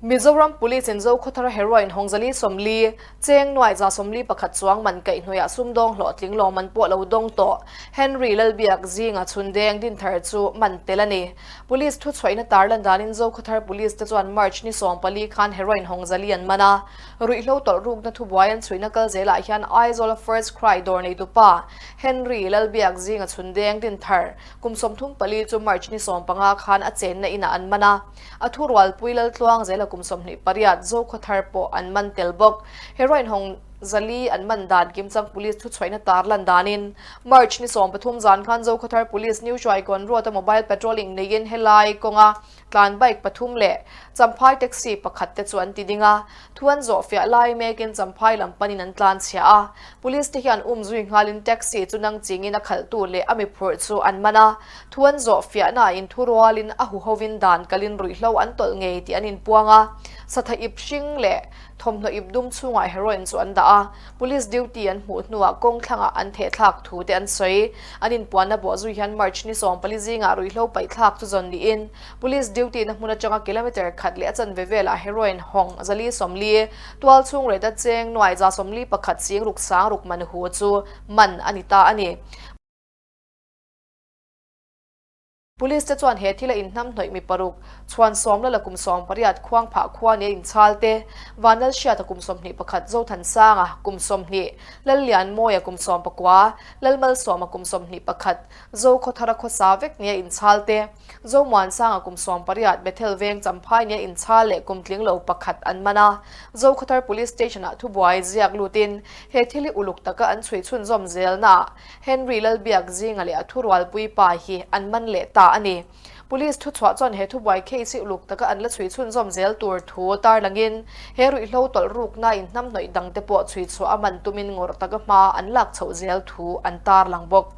Mizoram Police in Zokhawthar heroin Hawngzali 40, Cheng nuai 141 chuang man kaihhnawih sumdawng hlawhtling lawmman pawh lo dawng tawh Henry Lalbiak zinga chhundeng Dinthar chu man tel a ni. Police thuchhuahina tarlan danin Zokhawthar Police te chuan March ni 14 khan heroin Hawngzali an man a. Ruihhlo tawlh rukna thubuai an chhuihna kal zelah hian Aizawl First Cry dawr neitupa Henry Lalbiak zinga chhundeng Dinthar kum 34 chu March ni 15 khan a chenna inah an man a. A thurualpui Laltluang zela kum 28 Zokhawthar pawh an man tel bawk. Heroin hawng 400 an man dan kimchang Police thuchhuahina tarlan danin March ni 13 zan khan Zokhawthar Police New Hruaikawn Road-a mobile patrolling neiin helai kawnga tlan bike pathum leh Champhai taxi pakhat te chu an ti ding a. Thu an zawh fiah lai mekin Champhai lam panin an tlan chhia a. Police te hian um zui nghalin taxi chu nang chingin a khalhtu leh a mi phurh chu an man a. Thu an zawh fiahna in thu rualin a huhovin dan kalin ruihhlo an tawlh ngei tih an inpuang a. Satha ip hring leh thawmhnaw ip dum chhungah heroin chu an dah a. Police duty an hmuh hnuah kawng thlangah an thehthlak thu te an sawi. An inpuanna bawh zui hian March ni 14 zingah ruihhlo paihthlak chu zawn niin Police duty na hmun atanga kilometre khat leh a chanve velah heroin hawng 440, tual chhung reta cheng nuai 141 sing ruk sang ruk man hu chu man a ni ta a ni. Police te chuan he thila inhnamhnawih mi paruk, chhuan sawm la la kum 18 khuang phah khua nia inchhal te, Vanlal Hriata kum 21, Zothansanga kum 20, Lallianmawia kum 19, Lalmalsawma kum 21, Zokhawthara khawsa vek nia inchhal te, Zomuansanga kum 18, Bethel veng Champhai nia inchhal leh kum tling lo pakhat an man a. Zokhawthar Police Station-ah thubuai ziak lutin he thil hi uluk taka an chhui chhunzawm zelnaah Henry Lalbiak zinga leh a thurualpui pa hi an man leh ta a ni. Police thuchhuah chuan he thubuai case hi uluk taka an la chhui chhunzawm zel tur thu tarlangin he ruihhlo tawlh rukna inhnamhnawih dangte pawh chhui chhuah a man tumin ngawrh taka hma an lak chhoh zel thu an tarlang bawk.